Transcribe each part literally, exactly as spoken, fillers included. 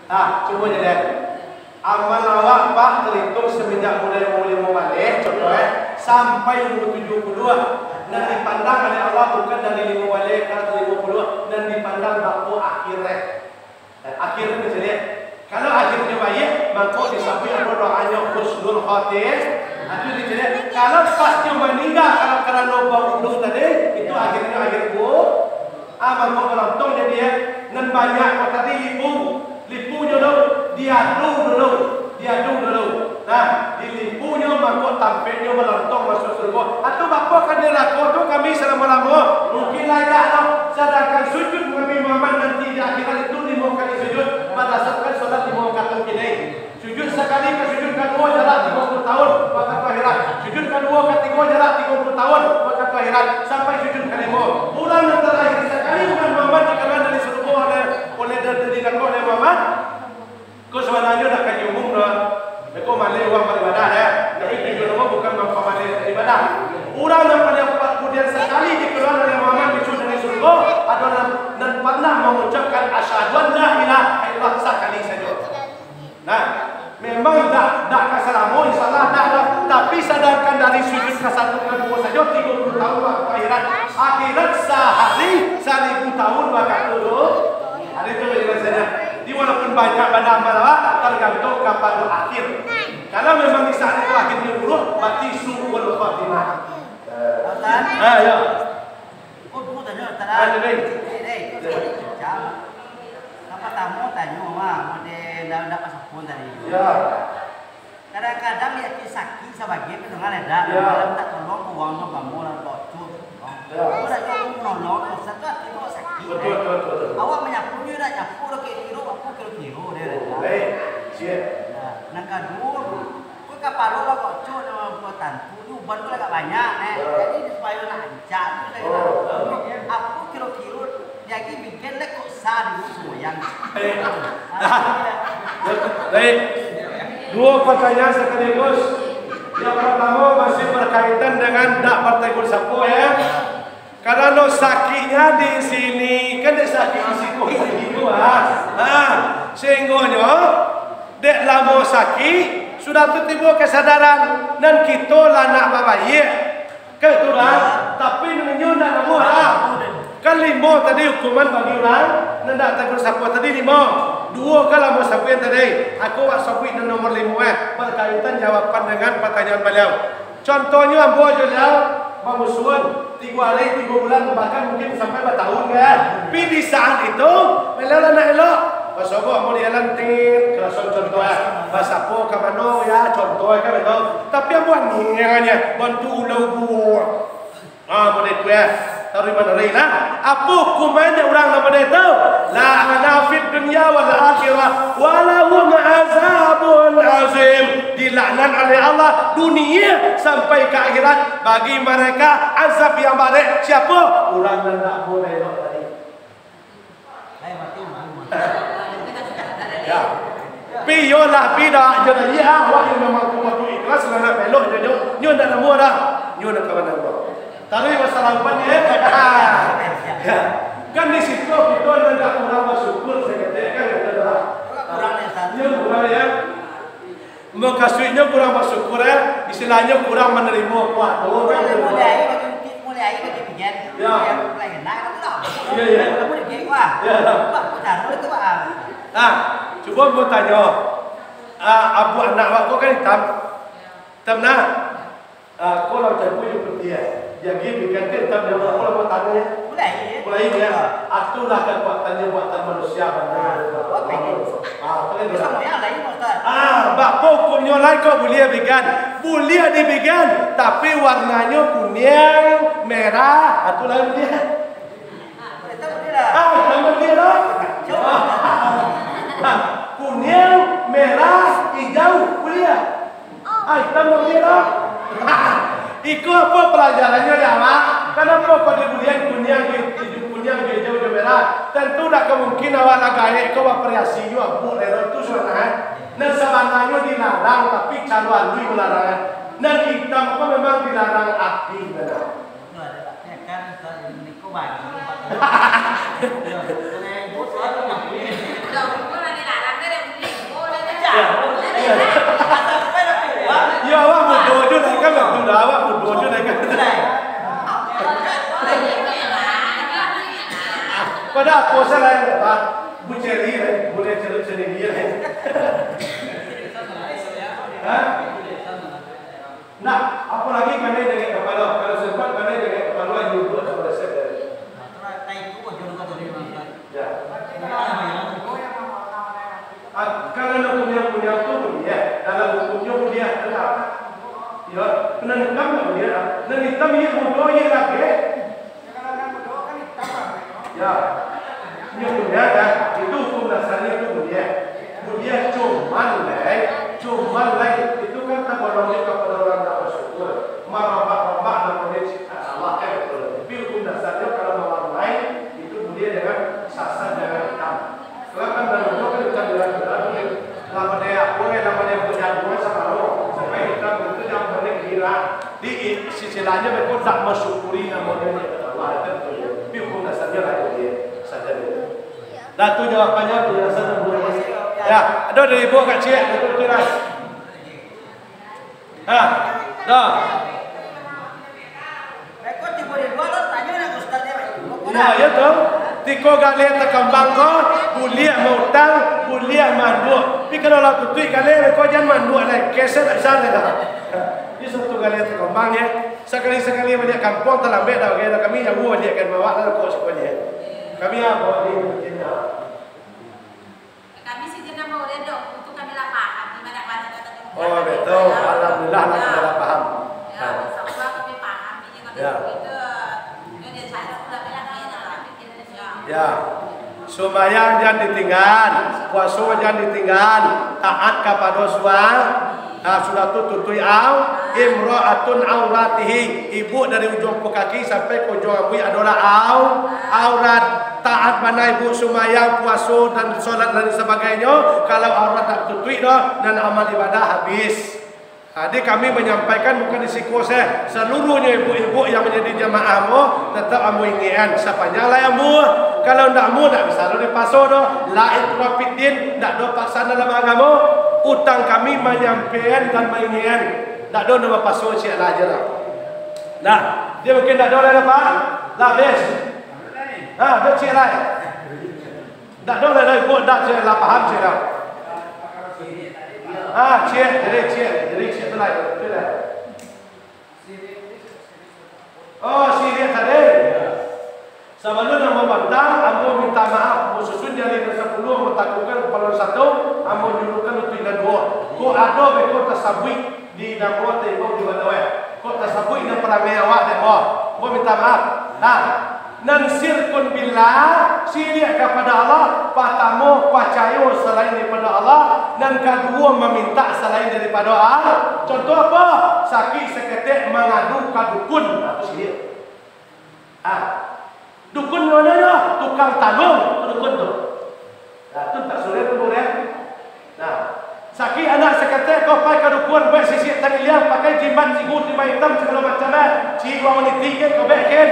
Nah, cubo dilihat. Amal awak, Pak, terhitung semenjak mulai umur limo baleh, contoh, eh, sampai umur tujuh puluh, nan dipandang oleh Allah bukan dari limo baleh ka limo puluh, nan dipandang bako akhir, eh. Akhir tu caliak. Kalau akhirnyo baiak, mako disabuik ado doanyo husnul khotimah. Itu dicaliak. Kalau pasnyo maningga, kalau karano bauduk tadi, itu akhirnyo akhir bu-, ah, mako balontong jadi, eh. Nan banyak ko tadi lipu, lipunyo dulu, diadu dulu, diadu dulu. Nah, dilipunyo mako tampeknyo balontong masuak surugo. Atau bako ka narako tu kami salamo-lamo? Mungkin lai indak doh. Sadangkan sujud Nabi Muhammad nanti di akhirat itu limo kali sujud, badasarkan solat limo wakatu kini. Sujud sakali ka sujud kaduo jarak tigo puluah tahun, wakatu akhirat. Sujud kaduo, katigo jarak tigo puluah tahun, wakatu akhirat. Sampai sujud kalimo. Urang nan tarakhir sakali Nabi Muhammad dikaluakan dari surugo oleh, oleh, dari narako oleh Muhammad. Ko sabananyo nak kaji umum doh. Beko maleh urang baribadah, ya. Tapi tujuan Allah bukan mampamaleh ibadah. Urang nan paling kudian sakali dikaluakan oleh Muhammad Yusuf dari surugo adolah nan, nan parnah mangucapkan asyhadu an la ilaha illallah sakali sajo. Nah, memang dak, dak ka salamo, insyaallah dak lah. Tapi sadangkan dari sujud ka satu ka duo sajo tigo puluah tahun wakatu akhirat. Akhirat sahari saribu tahun wakatu tu. Hari tu jelasnya. Jadi walaupun banyak bana amal awak, tergantung kapado akhir. Kalau memang di saat itu akhirnyo buruak, berarti su'ul khatimah. Ustaz? Ah, ya. Ko, ko tanyo, Ustaz. Ah, ya, baik. Eh, eh, ko sakali macam. Nan partamo tanyo, mah, model ndak, ndak pasapun tadi. Ya. Kadang-kadang di ati sakik sabagian, kadang-kadang indak. Ya. Kadang minta tolong ka urang tu, bamo lah, bocor. Ya. Ko dak juo manolong, Ustaz, tu ati tu sakik, betul, eh. Betul, betul, betul. Awak manyapu, nyo dak nyapu, dak kiro-kiro, apo kiro-kiro, deh, dah. Baik, siap. Ya. Nan kaduo, ko kapalo lah bocor, nan batantu, ni uban ko agak banyak, eh. Ya. Jadi, supayo nak rancak tu, saya kira. Oh. Apo kiro-kiro, jadi bikin lek kok sah dulu sumbayang. Eh. Ah, iya. Baik. Duo pertanyaan sekaligus. Yang pertama masih berkaitan dengan dak Partai Gulsapo, ya. Karano sakiknya di sini, kan dia sakik di siko, di siko, ha. Ha, sehinggonyo, dek lamo sakik, sudah tu tibo kesadaran, nan kito lah nak babaiak. Kan itu lah, tapi nyo ndak namuah lah. Kan limo tadi hukuman bagi urang, nan dak Partai Gulsapo tadi limo. Duo kan lamo sabuik tadi. Aku wak sabuik nan nomor limo, eh, berkaitan jawaban dengan pertanyaan baliau. Contohnyo, ambo jo Liau bamusuhan tigo hari, tigo bulan, bahkan mungkin sampai batahun, kan. Tapi di saat itu, Liau lah nak elok. Basobok ambo di jalan, tit, karaso contoh, eh. Basapo ka mano, ya, contoh, kan, betul. Tapi ambo aniang aja, bantu ulau buah. Ah, ambo itu, ya. Taruih manaruih lah. Apo hukuman dek urang nan model tu? La'ana fid dunya wal akhirah, walahum azabun azim. Dilaknat oleh Allah dunia sampai ka akhirat. Bagi mereka azab yang barek. Siapo? Urang nan dak mau elok tadi. Ya. Pi yo lah, pi dak, jan lah, iya, awak yang memang kuat tu ikhlas, lah nak belok jo nyo, nyo ndak namuah dah. Nyo nak kawan namuah. Taruih masalah uban ni, eh. Ya. Kan di situ kita nak kurang bersyukur, saya kata, kan, kata dah. Kurang ya, Ustaz. Nyo kurang ya. Mukasuiknyo kurang basyukur, eh. Istilahnyo kurang manarimo kuah. Oh, mulai, mulai bagi, mulai bagi pijan. Ya. Mulai enak, tapi lah. Iya, iya. Kamu dikit, wah. Ya. Wah, aku taruh itu, wah. Nah, cubo ambo tanyo. Ah, abu anak awak ko kan itam. Itam nah. Ah, ko lah macam ko jo putiah, eh. Jadi, bikin kan itam, jangan ko lah mau tanya, ya. Mulai, ya. Mulai, ya. Ah. Itulah kekuatannya buatan manusia, bana. Apa ini? Ah, apa ini? Bisa mau yang lain, Ustaz. Ah, bapa hukumnya lain kok boleh bikin. Boleh dibikin, tapi warnanya kuning, merah, atau lain dia. Ah, tambah dia lah. Ah, kuning, merah, hijau, kuliah. Ah, tambah dia lah. Iko apa pelajarannyo, ya, Mak? Kenapa kau dibulian kuning, hijau, kuning, hijau, hijau, merah? Tentu dak mungkin awak nak gaek kau variasi yo, abu rero tu sudah, eh. Nan sabananyo dilarang, tapi caro alui melarang. Nan itam ko memang dilarang ati, benar. Itu ada, Pak. Ya kan, Ustaz, ini kok bagi, Pak. Ya, kalau yang itu, saya tuh ngakuin. Udah, umur ada larang, kan, ya? Iyo, awak mudo jo naikkan waktu dah, awak mudo jo naikkan. Padahal puasa lain, Pak. Bu Ceri, eh, boleh cerut sendiri, eh. Hah? Nah, apalagi kanai dangek kapalo. Kalau sempat kanai dangek kapalo, ayo buek dah resep dari. Ya. Ah, kalau nak kunyang-kunyang tu buliah. Dalam hukumnyo buliah, tetap. Ya, nan itam tak buliah lah. Nan itam iyo mudo, iyo lagek. Ya. Iyo buliah kan? Itu hukum dasarnyo tu buliah. Buliah cuman lai, cuman lai. Itu kan tagolong jo kapado urang nan basyukur. Marambak-rambak namonyo ciptaan Allah kan, betul. Tapi hukum dasarnyo kalau mawarnai, itu buliah dengan sasa, jangan itam. Kalau kan baru kan itam, jangan itam. Lah pada apo, eh, lah pada apo jaduan sama lo. Sampai itam itu jangan balik gila. Di i-, sisilahnyo mereka tak mensyukuri namonyo Allah kan, betul. Tapi hukum dasarnyo lah buliah saja dulu. Dah tu jawabannyo, penjelasan dan penjelasan. Ya, ado dari ibu agak ciek, betul-betul lah. Ha, dah. Nah, iyo tu. Tiko galeh takambang ko, buliah mautang, buliah manduak. Tapi kalau lah tutuik galeh, ko jan manduak lai. Keset tak bisa lai dah. Ini suatu galeh takambang, ya. Sakali-sakali baliak kampuang talambek dah, oke dah. Kami jauah baliak kan, bawa lah kok sekolah, ya. Kami apa ni, mungkin dah. Kami sih jenama uleh dok, itu kami lah paham di mana-mana kata. Oh, betul. Alhamdulillah lah, kita lah paham. Ya, ha. Insya Allah kami paham. Ini kami, ya, itu, itu dia saya sudah bilang, ya, tapi kita, ya. Ya. Sumbayang jan ditinggan, puaso jan ditinggan, taat kapado sua-, ha, sudah tu tutuik au-, imra'atun auratihi, ibu dari ujung pu kaki sampai ka ujung ambuih adolah au-, aurat. Taat bana ibu sumbayang, puaso, dan solat dan sebagainyo, kalau aurat dak tutuik doh, nan amal ibadah habis. Jadi kami manyampaikan bukan di siko se, saluruhnyo ibu-ibu yang manjadi jamaah ambo, tetap ambo ingekkan, sapanjang lai ambo, kalau ndak ambo, ndak bisa lo dipaso doh, la ikraha fiddin, ndak ado paksaan dalam agamo, utang kami manyampaikan dan maingekkan, ndak ado nan bapaso ciek lah aja lah. Nah, dia mungkin ndak ado lai dapat, lah habis. Ha, becik lai. Ndak ado lai, dah ibu ndak, ciek lah paham, ciek lah. Ha, ciek, jadi ciek, jadi ciek tu lai, tu lai. Oh, siriak tadi. Sabalun ambo bantang, ambo minta maaf. Ambo susun jari nan sapuluah, ambo takukan kapalo nan satu, ambo julukan lutut nan duo. Kok ado beko tasabuik di nan ambo taimbau di balaweh. Kok tasabuik nan parangai awak dek ambo. Ambo minta maaf. Nah, nan syirkun billah, siriak kapado Allah, patamo, pacayo salain daripado Allah, nan kaduo, mamintak salain daripado Allah. Contoh apo? Sakik saketek mangadu ka dukun, nah, tu siriak. Ah, dukun mano nyo? Tukang tanuang dukun tu. Nah, tu tak surek tu, Bang, eh. Nah, sakik anak saketek kau pai ka dukun, buek sisik tangiliang, pakai jimat sigu, jimat itam, sagalo macam, eh. Cik urang maniti kan, kau bek kan.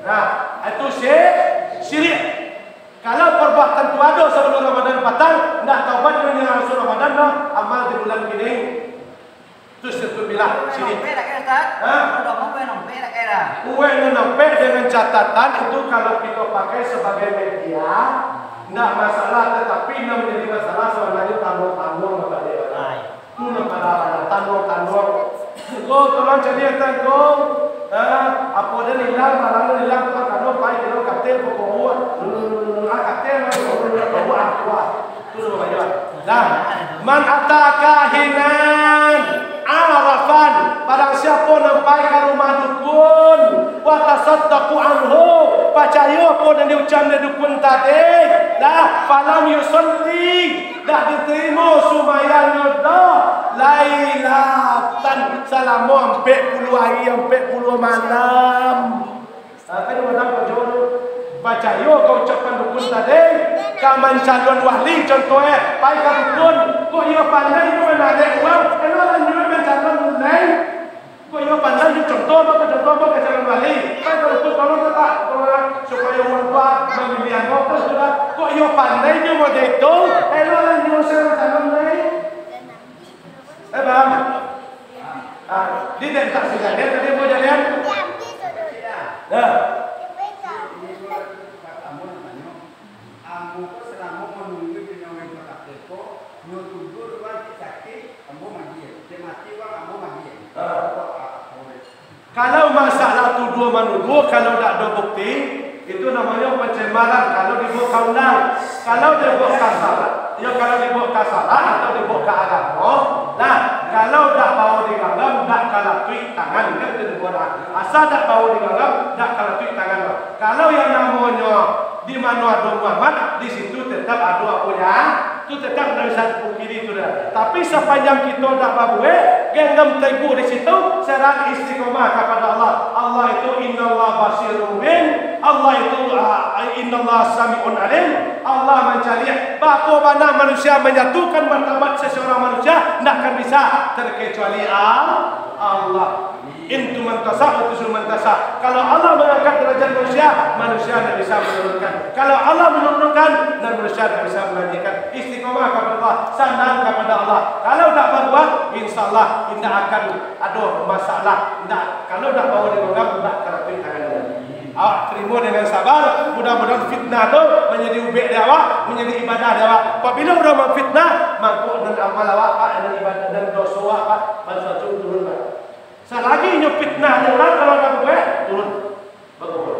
Nah, itu si-, siriak. Kalau perbuatan tu ado sabalun Ramadan patang, ndak taubat nyo langsung Ramadan doh, amal di bulan kini. Tu sirkun billah, siriak. Nompek dak kira, Ustaz? Ha? Udah mau kue nompek dak kira? Kue nompek dengan catatan itu kalau kita pakai sebagai media, ndak masalah, tetapi yang menjadi masalah sebenarnya tanuang-tanuang kepada orang. Ah, iya. Tu nama tanuang-tanuang. Ko, tolong cari datang ko. Ha, apo den ilang, barang den ilang, tukang kado, pai kiro katil, pokok buah. Hmm, ah, katil, pokok buah, buah. Nah, man ata kahinan arrafan, barang siapo nan pai ka rumah dukun, wa tasaddaqu anhu, pacayo apo nan diucap dek dukun tadi, lah, falam yusalli, dak ditarimo sumbayangnyo doh, lailatan, salamo ampek puluah ari, ampek puluah malam. Ah, kan urang pacayo tu. Pacayo ka ucapan dukun tadi, ka mancalon wali, contoh, eh, pai ka dukun, kok iyo pandai tu manarek uang, eloklah nyo mancalon lai. Kok iyo pandai tu, contoh, mako contoh, mako calon wali. Pai ka dukun, tolong, Pak, tolong, supayo uang tu, ah, mamiliah motor sudah. Kok iyo pandai tu model itu, eloklah nyo mancalon lai. Nyo tuduah urang cik sakik, ambo mandiang. Cik mati urang, ambo mandiang. Ah. Kalau masalah tuduah manuduah, kalau dak ado bukti, itu namonyo pencemaran. Kalau dibaok ka undang, kalau dibaok ka syarak, yo, kalau dibaok ka syarak atau dibaok ka agamo, nah, kalau dak baok di galam, dak ka latuik tangan, kan itu dibaok. Asa dak baok di galam, dak ka latuik tangan. Kalau yang namonyo di mano ado Muhammad, di situ tetap ado apo nyo, tu tetap indak bisa dipungkiri tu dah. Tapi sapanjang kito dak babuek, genggam teguh di situ, serang istiqomah kapado Allah. Allah itu innallaha basirun bin, Allah itu, ah, innallaha samiun alim, Allah mancaliak. Baa bana manusia manjatuhkan martabat seseorang manusia, ndak akan bisa, terkecuali Al-, Allah. Intu man tasya, wa tuzillu man tasya. Kalau Allah mangangkat darajat manusia, manusia ndak bisa manurunkan. Kalau Allah manurunkan, nan manusia ndak bisa manaikan. Istiqomah ka Allah, sanang kapado Allah. Kalau dak babuek, insya Allah indak akan ado masalah. Ndak, kalau dak baok di galam, ndak ka latuik tangan. Awak tarimo dengan sabar, mudah-mudahan fitnah tu manjadi ubek di awak, manjadi ibadah di awak. Apabila urang mamfitnah, mangko nan amal awak, Pak, nan ibadah, nan doso awak, Pak, bansancung turun, Pak. Salagi inyo fitnah di urang, kalau dak babuek, turun. Baturun.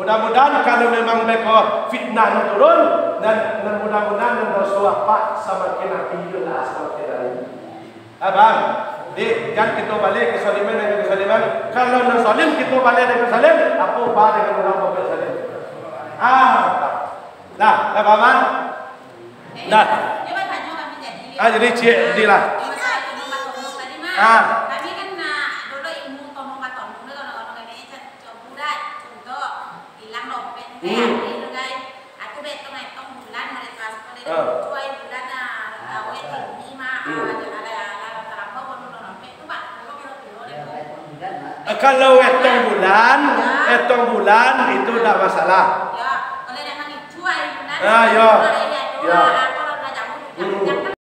Mudah-mudahan kalau memang beko fitnah nan turun, dan, dan mudah-mudahan nan doso awak samakin hari lah samakin hari. Ah, paham? Jadi, jan kito baleh kezaliman dengan kezaliman. Kalau nan zalim kito baleh dengan zalim, apo ba dengan urang nan zalim? Ah, tak. Nah, dah paham, ah? Nah. Ah, jadi ciek, jadi lah. Ah. Hmm. Ah. Hmm. Eh, kalau etong bulan, etong bulan itu ndak masalah. Ah, yo. Yo. Hmm.